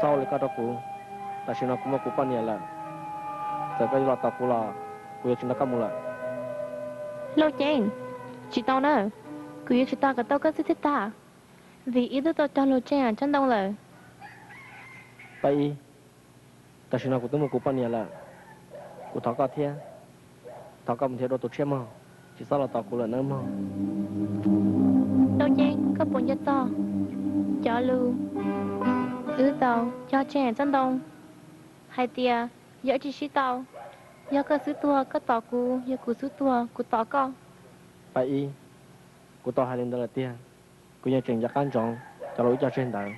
Tau li koj rau kuv, tam sim no kuv muaj kuv poj niam lawm. Txawm koj yuav los tos kuv los kuv yuav tsis nrog koj mus lawm. Lauj Ceeb, tsis tau na, kuv yuav tsum tos kom tau koj xwb thiaj tag, vim wb twb tau cog lus tseg tsob ntoo lawm. Paj Ib, tam sim no kuv twb muaj kuv poj niam lawm, kuv thov koj thiab, thov koj mus nrhiav dua tus tshiab mog, tsis txhob los tos kuv lawm nawb mog. Lauj Ceeb, koj puas nco txog cov lus wb tau cog tseg tsob ntoo hais tias yog wb tsis sib tau, yog koj xub tuag koj tos kuv, yog kuv xub tuag kuv tos koj? Paj Ib, kuv tau hais li ntawd lawm tiag. Kuv yeej tseem nco qab ntsoov cov lus wb cog tseg ntawd,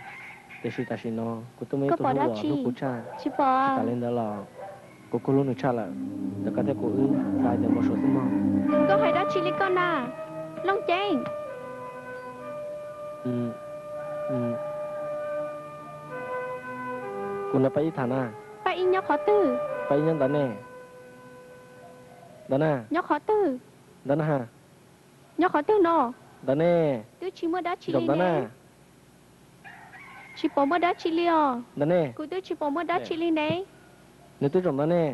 tiam sis tam sim no kuv twb muaj ib tug hlub uas hlub kuv tshaj. Tsis tas li ntawd los kuv kuj hlub nws tshaj lawm, ntawm koj thiab kuv wb xav hais tias npau suav xwb mog. Koj hais dab tsi li koj na, Lauj Ceeb? Kuv nrog Paj Ib tham na. Paj Ib nyob qhov twg? Paj Ib nyob ntawm ne. Ntawm na. Nyob qhov twg? Ntawm na. Nyob qhov twg no? Ntawm ne. Twb tsis muaj dab tsi li ne. Tsis pom muaj dab tsi li os. Ntawm ne. Kuv twb tsis pom muaj dab tsi li ne. Nws twb zaum ntawd ne.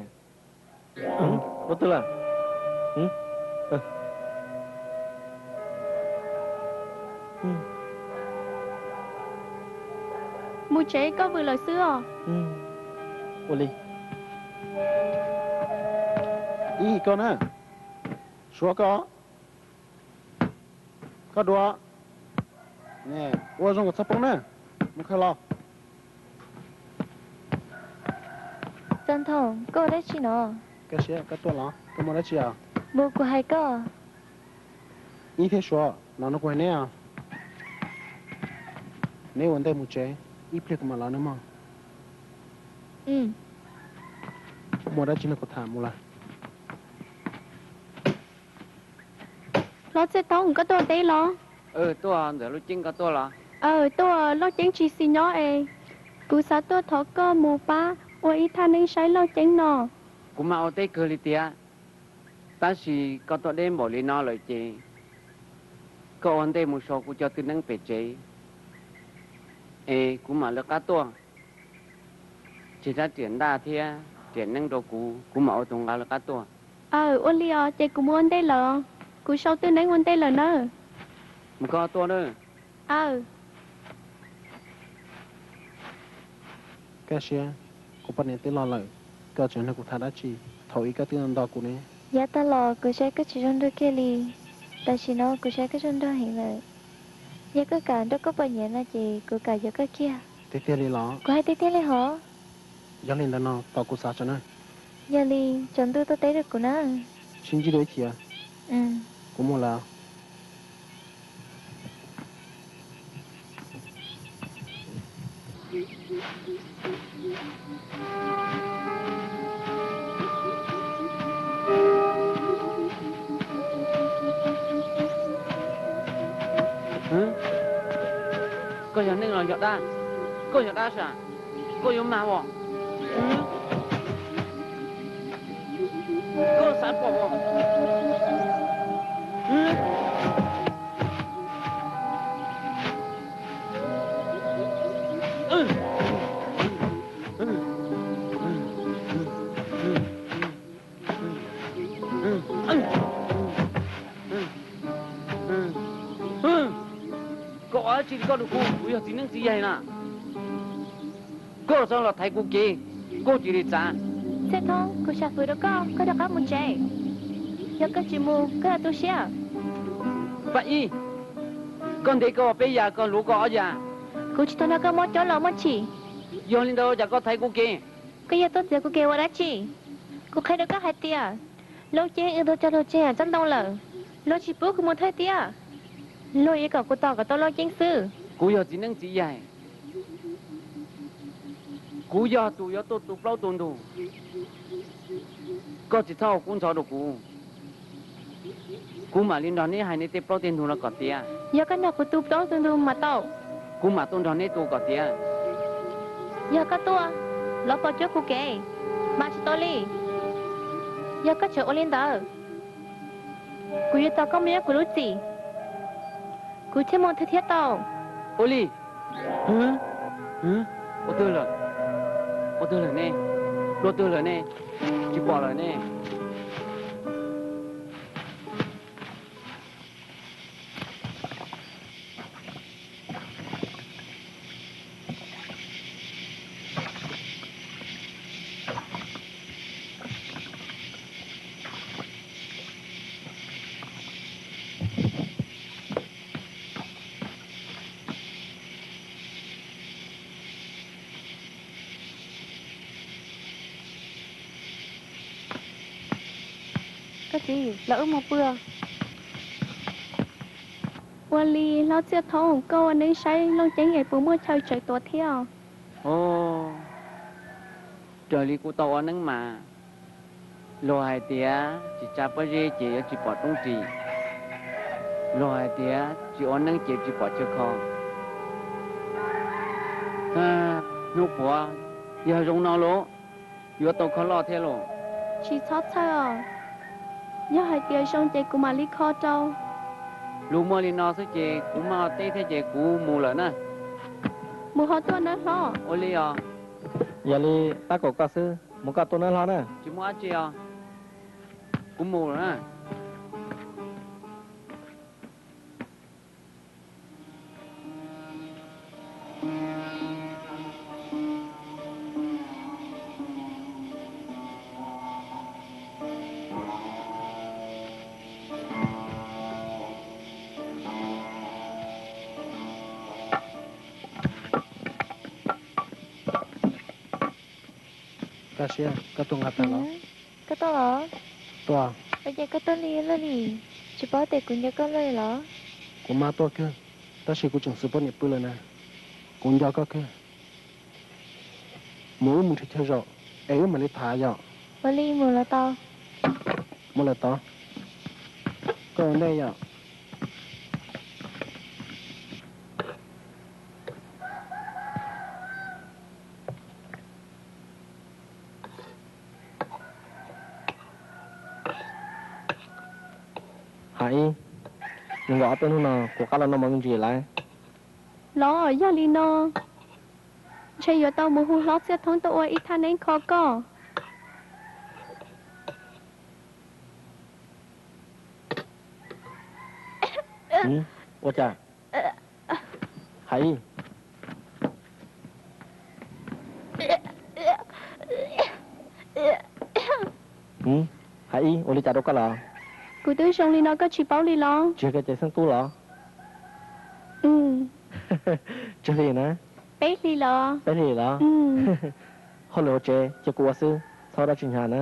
Ua twg lawm? Mus tsev koj vwm lawm xwb os. Ua li. Ib koj na, Suav koj, koj dua, ua zoo kom txhob poob na, mus khaws los. Txawj Thooj, koj ua dab tsi no? Koj siab koj tuaj los, koj muaj dab tsi os? Mus, kuv hais koj. Ib thiab Suav, los no kuv hais neb os. Neb ua ntej mus tsev, ib pliag kuv mam los nawb mog. Muaj dab tsi no kuv tham mus lawm. Hlob Txawj Thooj, koj tuaj teb los? Tuaj ntawm Lauj Ceeb koj tuaj los? Aw, tuaj, Lauj Ceeb tsis xis nyob es kuv xav tuaj thov koj mus pab ua ib thaj neeb saib Lauj Ceeb no. Kuv mas ua teb kawg li tiag, tab sis koj tuaj deb npaum li no lawm ces koj ua ntej mus sau kuv cov twj neeb pem tsev es kuv mam lawv qab tuaj. Tseg rab riam ntaj thiab riam neeb rau kuv, kuv mam ua tus nqa lawv qab tuaj. Aw, ua li os, ces kuv mus ua ntej lawm, kuv sau twj neeb ua ntej lawm nawb. Mus koj tuaj nawb. Aw. Kaj siab, kuv poj niam twb los lawm, koj tseem nrog kuv tham dab tsi? Thaum ub koj twb nto kuv ne. Yav tag los kuv saib koj tsis zoo nraug kiag li, tam sim no kuv saib koj zoo nraug heev lawm. Yog koj kam nrog koj poj niam no ces kuv kam yuav koj kiag. Tiag tiag li los? Kuv hais tiag tiag li hos. Yog li ntawd no tos kuv xav tso na. Yog li tsaus ntuj tuaj teb rau kuv na. Sib ntsib dua ib chim. Kuv mus lawm. Koj yog neeg los yog dab? Koj yog dab sav? Koj yuav mag os. Koj xav pom os. Koj ua dab tsi li koj rau kuv? Kuv yog txiv neeb txiv yaig na. Koj txhob los thaiv kuv kev, koj cia li txav. Txhiaj Thoob, kuv xav hwm rau koj, koj rov qab mus tsev. Yog koj tsis mus, koj yog tu siab. Paj Ib, koj ntes koj peb yam, koj luv koj ob yam. Kuv tsis tau nrog koj muaj coob los muaj chim. Yog li ntawd cas koj thaiv kuv kev? Koj yuav tuaj txiav kuv kev ua dab tsi? Kuv qhia rau koj hais tias, Lauj Ceeb wb tau cog lus tseg tsob ntoo lawm, luag tsis pub kuv mus thawj tiab. Luag yuav kom kuv tos kom tau Lauj Ceeb xwb. Kuv yog txiv neeb txiv yaig, kuv yog tus yuav tuaj tu plaub tu ntug. Koj tsis txhob ua kub ntxhov rau kuv. Kuv mam li nrog neb hais neb tej plaub tej ntug no kom tiav. Yog koj nrog kuv tu plaub tu ntug mas tau. Kuv mam tuaj nrog neb tu kom tiav. Yog koj tuaj los pom cuab kuv kev mas tsis tau li. Yog koj tseem ua li ntawd, kuv yuav tos koj mus nyob kuv lub txim, kuv thiaj mus thawj thiab tau. Ua li. Ua twg lawm? Luaj twg lawm ne? Luaj twg lawm ne? Tsis pom lawm ne. Koj txiv, los wb mus pw. Ua li hlob Txiaj Thoob, koj ua neeb saib Looj Ceeb es puas muaj chaw tsawv tuav thiab? Raws li kuv tau ua neeb mas, luag hais tias tsis tsa pob zeb ces yuav tsis pom roob ris, luag hais tias tsis ua neeb ces tsis pom chaw kho. Hnub puav yog zoo no lauj, yuav tau kho loj thiab lauj. Tsis txhob txhawj os, yog hais tias zoo ces kuv mam li kho rau. Lus muaj li no xwb ces kuv maj teb thiab ces kuv mus lawm na. Mus ho tuaj nawb hlob. Ua li os. Yog li tab kaum koj xwb, mus koj tuaj nawb hlob na. Tsis muaj dab tsi os, kuv mus lawm na. Kaj siab, koj tuaj nqa tag los? Koj tuaj los? Tuaj. Ua cas koj tuaj li luaj li? Tsis paub tias kuv nco koj luaj li los? Kuv maj tuaj kawg, tab sis kuv tseem xwm poj niam pw lawm na. Kuv nco koj kawg. Mus wb mus nrhiav chaw zaum es wb mam li tham yom. Ua li mus los tau. Mus lawm tod. Koj ua ntej yom. Hav Ib, zoo nkaus ob peb hnub no kuv qab los noj mov me ntsis lawm. Los yog li no, ntshe yuav tau mus hu hlob Txiaj Thoob tuaj ua ib thaj neeb kho koj. Ua cas? Hav Ib. Hav Ib, ua li cas rau koj los? Kuv twb zoo li no koj tsis paub li los? Tsis yog koj caiv xeeb tub los? Tsawg hli na? Peb hli los. Peb hli los? Hauj lwm hauv tsev cia kuv ua xwb, txhob ua dab tsi hnyav na.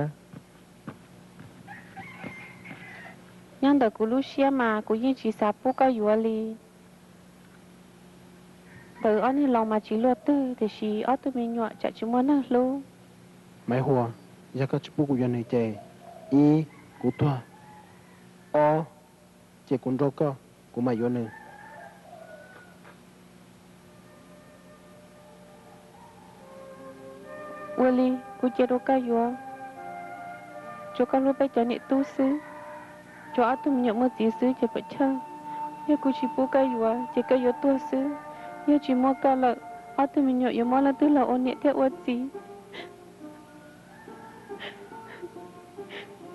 Nyob ntawm kuv lub siab mas kuv yeej tsis xav pub koj yuav li. Ntawm ob niag laus mas tsis luaj twg, tiam sis ob tug me nyuam tsam tsis muaj neeg hlub. Maiv Huas, yog koj tsis pub kuv yuav nws ces, ib, kuv tuag, ob, ces kuv nrauj koj, kuv mam yuav nws. Ua li, kuv cia rau koj yuav, tsuas koj hlub peb cov niam tub xwb, tsuas ob tug me nyuam muaj txiv xwb ces pom chawj. Yog kuv tsis pub koj yuav ces koj yuav tuag xwb. Yog tsis muaj koj lawm, ob tug me nyuam yuav muab leej twg los ua niam thiab ua txiv?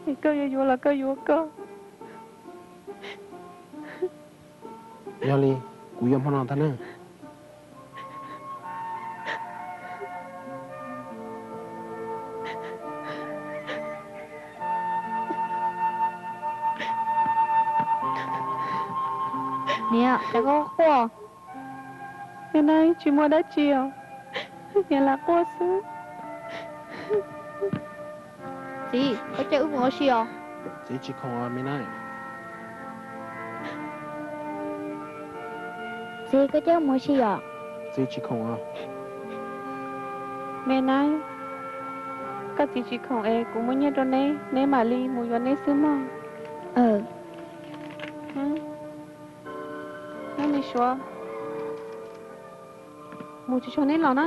Es koj yuav yuav los koj yuav koj. Yog li, kuv yuav hmo no ntag nawb. Niam, cas koj quaj? Me Nab, tsis muaj dab tsi os, niam lam quaj xwb. Txiv, koj coj wb mus ua si os. Txiv tsis khoom os me Nab. Txiv, koj coj wb mus ua si os. Txiv tsis khoom os. Me Nab, koj txiv tsis khoom es kuv muab nyiaj rau neb, neb mam li mus yuav neb xwb mog. Neb me Suav, mus tsis tsoo neb los na.